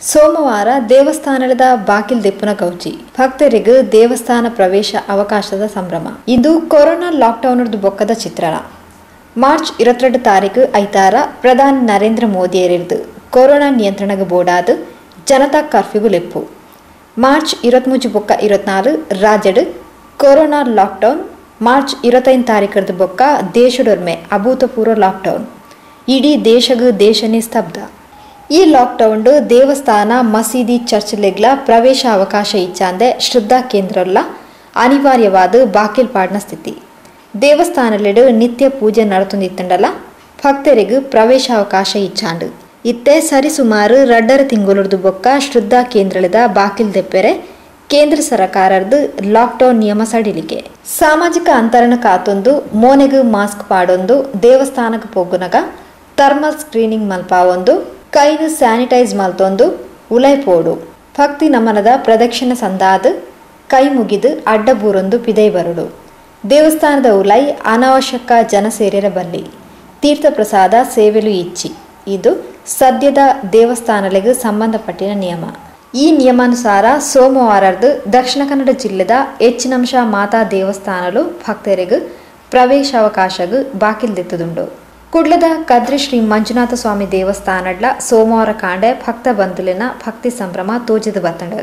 ಸೋಮವಾರ ದೇವಸ್ಥಾನದ ಬಾಕಿಲ್ ದೆಪ್ಪುನ ಗೌಜಿ ಭಕ್ತರಿಗೆ ದೇವಸ್ಥಾನ ಪ್ರವೇಶ ಅವಕಾಶದ ಸಂಭ್ರಮ. ಇಂದು ಕೊರೋನಾ ಲಾಕ್ಡೌನ್ ಬೊಕ್ಕದ ಚಿತ್ರಣ. ಮಾರ್ಚ್ 22 ತಾರೀಕು ಐತಾರ ಪ್ರಧಾನಿ ನರೇಂದ್ರ ಮೋದಿಯರಿರ್ದು ಕೊರೋನಾ ನಿಯಂತ್ರಣಕ್ಕೆ ಬೋಡಾದ ಜನತಾ ಕರ್ಫ್ಯೂಗು ಲೆಪ್ಪು. ಮಾರ್ಚ್ 23 ಬೊಕ್ಕ 24 ರಾಜ್ಯಡ್ ಕೊರೋನಾ ಲಾಕ್ಡೌನ್. ಮಾರ್ಚ್ 25 ತಾರೀಕದ ಬೊಕ್ಕ ದೇಶಡೊರ್ಮೆ ಅಭೂತಪೂರ್ವ ಲಾಕ್ಡೌನ್. ಇಡೀ ದೇಶಗೂ ದೇಶನೇ ಸ್ತಬ್ಧ. ಈ ಲಾಕ್ಡೌನ್ ದೇವಸ್ಥಾನ, ಮಸೀದಿ, ಚರ್ಚ್ಲೆಗ್ಲ ಪ್ರವೇಶ ಅವಕಾಶ ಇಚ್ಚಾಂದೆ ಶ್ರದ್ಧಾ ಕೇಂದ್ರಲ್ಲ ಅನಿವಾರ್ಯವಾದ ಬಾಕಿಲ್ ಪಾಡ್ನ ಸ್ಥಿತಿ. ದೇವಸ್ಥಾನಲೆಡು ನಿತ್ಯ ಪೂಜೆ ನಡೆತೊಂದಿತ್ತಂಡಲ ಭಕ್ತರಿಗೂ ಪ್ರವೇಶಾವಕಾಶ ಇಚ್ಚಾಂಡು. ಇತ್ತೆ ಸರಿಸುಮಾರು 2.5 ತಿಂಗಳದು ಬೊಕ್ಕ ಶ್ರದ್ಧಾ ಕೇಂದ್ರದ ಬಾಕಿಲ್ ದೆಪ್ಪೆರೆ ಕೇಂದ್ರ ಸರ್ಕಾರದ ಲಾಕ್ಡೌನ್ ನಿಯಮ ಸಡಿಲಿಕೆ. ಸಾಮಾಜಿಕ ಅಂತರಣ ಕಾತೊಂದು ಮೋನೆಗು ಮಾಸ್ಕ್ ಪಾಡೊಂದು ದೇವಸ್ಥಾನಕ್ಕೆ ಪೋಗುನಗ ಥರ್ಮಲ್ ಸ್ಕ್ರೀನಿಂಗ್ ಮಲ್ಪಾವೊಂದು ಕೈನು ಸ್ಯಾನಿಟೈಸ್ ಮಲ್ತೊಂದು ಉಲೈ ಪೋಡು. ಭಕ್ತಿ ನಮನದ ಪ್ರದಕ್ಷಿಣೆ ಸಂದಾದ ಕೈ ಮುಗಿದು ಅಡ್ಡಬೂರೊಂದು ಪಿದೈ ಬರುಡು. ದೇವಸ್ಥಾನದ ಉಲೈ ಅನಾವಶ್ಯಕ ಜನ ಸೇರಿರ ಬಲ್ಲಿ. ತೀರ್ಥ ಪ್ರಸಾದ ಸೇವೆಲು ಇಚ್ಚಿ. ಇದು ಸದ್ಯದ ದೇವಸ್ಥಾನಗಳಿಗೆ ಸಂಬಂಧಪಟ್ಟಿನ ನಿಯಮ. ಈ ನಿಯಮಾನುಸಾರ ಸೋಮವಾರದ್ದು ದಕ್ಷಿಣ ಕನ್ನಡ ಜಿಲ್ಲೆದ ಹೆಚ್ಚಿನಂಶ ಮಾತಾ ದೇವಸ್ಥಾನಲು ಭಕ್ತರಿಗೆ ಪ್ರವೇಶಾವಕಾಶಗೂ ಬಾಕಿಲ್ದೆತ್ತದುಂಡು. ಕುಡ್ಲದ ಕದ್ರಿ ಶ್ರೀ ಮಂಜುನಾಥ ಸ್ವಾಮಿ ದೇವಸ್ಥಾನಡ್ಲ ಸೋಮವಾರ ಕಾಂಡೆ ಭಕ್ತ ಬಂಧುಲಿನ ಭಕ್ತಿ ಸಂಭ್ರಮ ತೋಜಿದು ಬತ್ತಂಡು.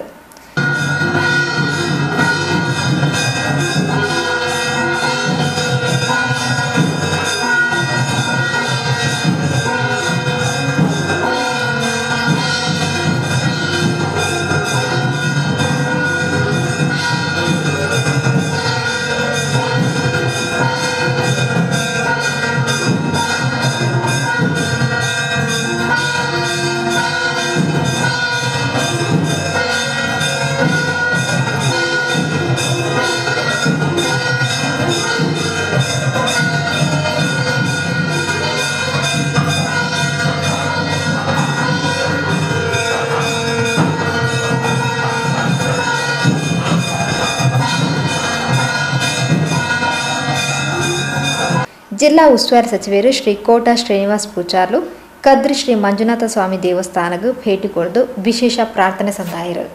ಜಿಲ್ಲಾ ಉಸ್ತುವಾರಿ ಸಚಿವರು ಶ್ರೀ ಕೋಟ ಶ್ರೀನಿವಾಸ್ ಪೂಜಾರ್ಲು ಕದ್ರಿ ಶ್ರೀ ಮಂಜುನಾಥ ಸ್ವಾಮಿ ದೇವಸ್ಥಾನಕ್ಕೆ ಭೇಟಿ ಕೊಡದು ವಿಶೇಷ ಪ್ರಾರ್ಥನೆ ಸಂದಾಯರು.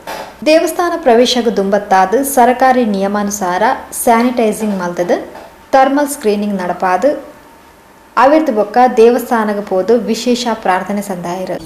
ದೇವಸ್ಥಾನ ಪ್ರವೇಶಕ್ಕೆ ದುಂಬತ್ತಾದ ಸರಕಾರಿ ನಿಯಮಾನುಸಾರ ಸ್ಯಾನಿಟೈಸಿಂಗ್ ಮಲ್ತದ ಥರ್ಮಲ್ ಸ್ಕ್ರೀನಿಂಗ್ ನಡಪಾದ ಅವಿರ್ದು ಬೊಕ್ಕ ದೇವಸ್ಥಾನಕ್ಕೆ ಪೋದು ವಿಶೇಷ ಪ್ರಾರ್ಥನೆ ಸಂದಾಯರು.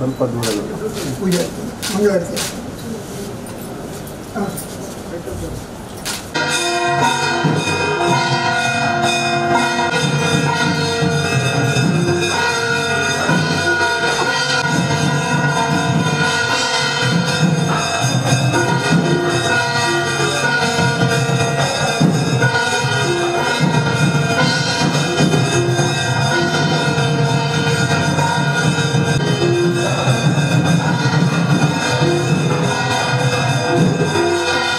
ಸ್ವಲ್ಪ ದೂರ ಪೂಜೆ ಮಂಗಳಾರತಿ. Thank you.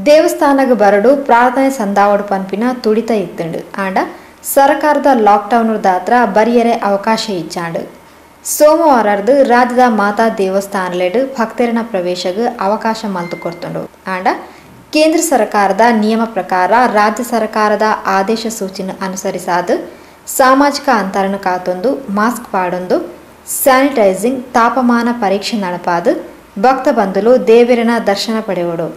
ದೇವಸ್ಥಾನಗ ಬರಡು ಪ್ರಾರ್ಥನೆ ಸಂದಾವಡು ಪನ್ಪಿನ ತುಡಿತ ಇತ್ತಂಡು. ಆಂಡ ಸರ್ಕಾರದ ಲಾಕ್ಡೌನ್ ದಾತ್ರ ಬರಿಯರೆ ಅವಕಾಶ ಇಚ್ಚಾಂಡು. ಸೋಮವಾರರ್ದು ರಾಜ್ಯದ ಮಾತಾ ದೇವಸ್ಥಾನಲೆಡ್ ಭಕ್ತರನ ಪ್ರವೇಶಗ್ ಅವಕಾಶ ಮಲ್ತು ಕೊರ್ತುಂಡು. ಆಂಡ ಕೇಂದ್ರ ಸರ್ಕಾರದ ನಿಯಮ ಪ್ರಕಾರ ರಾಜ್ಯ ಸರ್ಕಾರದ ಆದೇಶ ಸೂಚನೆ ಅನುಸರಿಸಾದ ಸಾಮಾಜಿಕ ಅಂತರನ ಕಾತೊಂದು ಮಾಸ್ಕ್ ಪಾಡೊಂದು ಸ್ಯಾನಿಟೈಸಿಂಗ್ ತಾಪಮಾನ ಪರೀಕ್ಷೆ ನಡಪಾದ ಭಕ್ತ ಬಂಧುಲು ದೇವರನ ದರ್ಶನ ಪಡೆಯೋಡು.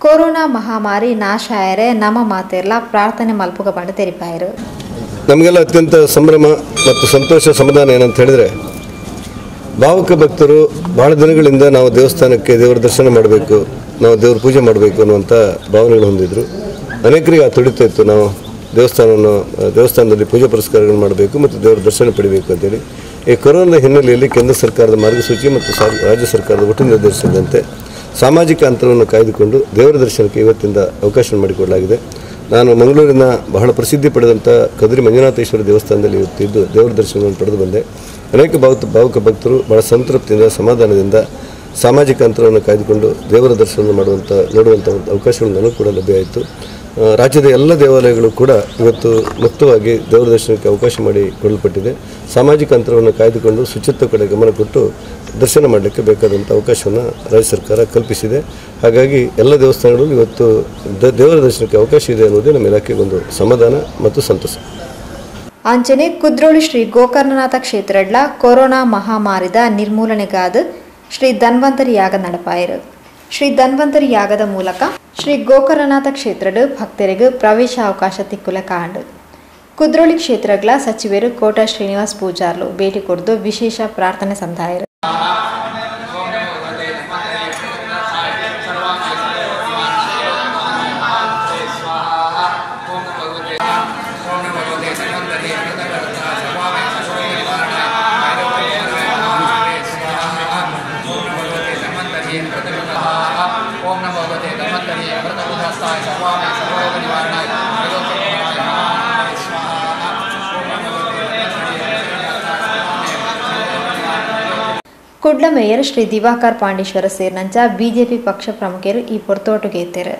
ಕೊರೋನಾ ಮಹಾಮಾರಿ ನಾಶ ಆಯರೆ ನಮ್ಮ ಮಾತೆರ್ಲ ಪ್ರಾರ್ಥನೆ ಮಲ್ಪುಗ ಪಂಡ ತೆರಿಪಾಯರು. ನಮಗೆಲ್ಲ ಅತ್ಯಂತ ಸಂಭ್ರಮ ಮತ್ತು ಸಂತೋಷ ಸಮಾಧಾನ ಏನಂತ ಹೇಳಿದರೆ, ಭಾವುಕ ಭಕ್ತರು ಬಹಳ ದಿನಗಳಿಂದ ನಾವು ದೇವಸ್ಥಾನಕ್ಕೆ ದೇವರ ದರ್ಶನ ಮಾಡಬೇಕು, ನಾವು ದೇವರ ಪೂಜೆ ಮಾಡಬೇಕು ಅನ್ನುವಂಥ ಭಾವನೆಗಳು ಹೊಂದಿದ್ದರು. ಅನೇಕರಿಗೆ ಆ ತುಡಿತ ಇತ್ತು, ನಾವು ದೇವಸ್ಥಾನದಲ್ಲಿ ಪೂಜೆ ಪುರಸ್ಕಾರಗಳನ್ನು ಮಾಡಬೇಕು ಮತ್ತು ದೇವರ ದರ್ಶನ ಪಡಿಬೇಕು ಅಂತೇಳಿ. ಈ ಕೊರೋನಾದ ಹಿನ್ನೆಲೆಯಲ್ಲಿ ಕೇಂದ್ರ ಸರ್ಕಾರದ ಮಾರ್ಗಸೂಚಿ ಮತ್ತು ರಾಜ್ಯ ಸರ್ಕಾರದ ಒಟ್ಟು ನಿರ್ದೇಶನದಂತೆ ಸಾಮಾಜಿಕ ಅಂತರವನ್ನು ಕಾಯ್ದುಕೊಂಡು ದೇವರ ದರ್ಶನಕ್ಕೆ ಇವತ್ತಿಂದ ಅವಕಾಶ ಮಾಡಿಕೊಡಲಾಗಿದೆ. ನಾನು ಮಂಗಳೂರಿನ ಬಹಳ ಪ್ರಸಿದ್ಧಿ ಪಡೆದಂಥ ಕದ್ರಿ ಮಂಜುನಾಥೇಶ್ವರ ದೇವಸ್ಥಾನದಲ್ಲಿ ಇವತ್ತಿದ್ದು ದೇವರ ದರ್ಶನವನ್ನು ಪಡೆದು ಬಂದೆ. ಅನೇಕ ಭಾವುಕ ಭಕ್ತರು ಬಹಳ ಸಂತೃಪ್ತಿಯಿಂದ ಸಮಾಧಾನದಿಂದ ಸಾಮಾಜಿಕ ಅಂತರವನ್ನು ಕಾಯ್ದುಕೊಂಡು ದೇವರ ದರ್ಶನ ನೋಡುವಂಥ ಅವಕಾಶಗಳು ನನಗೂ ಕೂಡ ಲಭ್ಯ ಆಯಿತು. ರಾಜ್ಯದ ಎಲ್ಲ ದೇವಾಲಯಗಳು ಕೂಡ ಇವತ್ತು ಮುಕ್ತವಾಗಿ ದೇವರ ದರ್ಶನಕ್ಕೆ ಅವಕಾಶ ಮಾಡಿ ಕೊಡಲ್ಪಟ್ಟಿದೆ. ಸಾಮಾಜಿಕ ಅಂತರವನ್ನು ಕಾಯ್ದುಕೊಂಡು ಶುಚಿತ್ವ ಕಡೆ ಗಮನ ಕೊಟ್ಟು ದರ್ಶನ ಮಾಡಲಿಕ್ಕೆ ಬೇಕಾದಂಥ ಅವಕಾಶವನ್ನು ರಾಜ್ಯ ಸರ್ಕಾರ ಕಲ್ಪಿಸಿದೆ. ಹಾಗಾಗಿ ಎಲ್ಲ ದೇವಸ್ಥಾನಗಳಲ್ಲೂ ಇವತ್ತು ದೇವರ ದರ್ಶನಕ್ಕೆ ಅವಕಾಶ ಇದೆ ಅನ್ನೋದೇ ನಮ್ಮ ಇಲಾಖೆಗೆ ಒಂದು ಸಮಾಧಾನ ಮತ್ತು ಸಂತಸ. ಅಂಚನೆ ಕುದ್ರೋಳಿ ಶ್ರೀ ಗೋಕರ್ಣನಾಥ ಕ್ಷೇತ್ರಡ್ಲ ಕೊರೋನಾ ಮಹಾಮಾರಿದ ನಿರ್ಮೂಲನೆಗಾದ ಶ್ರೀ ಧನ್ವಂತರಿ ಯಾಗ ನಡಪಾಯರು. ಶ್ರೀ ಧನ್ವಂತರಿ ಯಾಗದ ಮೂಲಕ ಶ್ರೀ ಗೋಕರ್ಣನಾಥ ಕ್ಷೇತ್ರದ ಭಕ್ತರಿಗೆ ಪ್ರವೇಶ ಅವಕಾಶ ತಿಕ್ಕುಲ ಕಾಂಡು. ಕುದ್ರೋಳಿ ಕ್ಷೇತ್ರಗಳ ಸಚಿವರು ಕೋಟ ಶ್ರೀನಿವಾಸ್ ಪೂಜಾರ್ಲು ಭೇಟಿ ಕೊಡ್ದು ವಿಶೇಷ ಪ್ರಾರ್ಥನೆ ಸಂದಾಯರು. ಕುಡ್ಲ ಮೇಯರ್ ಶ್ರೀ ದಿವಾಕರ್ ಪಾಂಡೇಶ್ವರ ಸೇರಿನಂಚ ಬಿಜೆಪಿ ಪಕ್ಷ ಪ್ರಮುಖರು ಈ ಪೊರ್ತೋಟುಗೆ ಎತ್ತೆರು.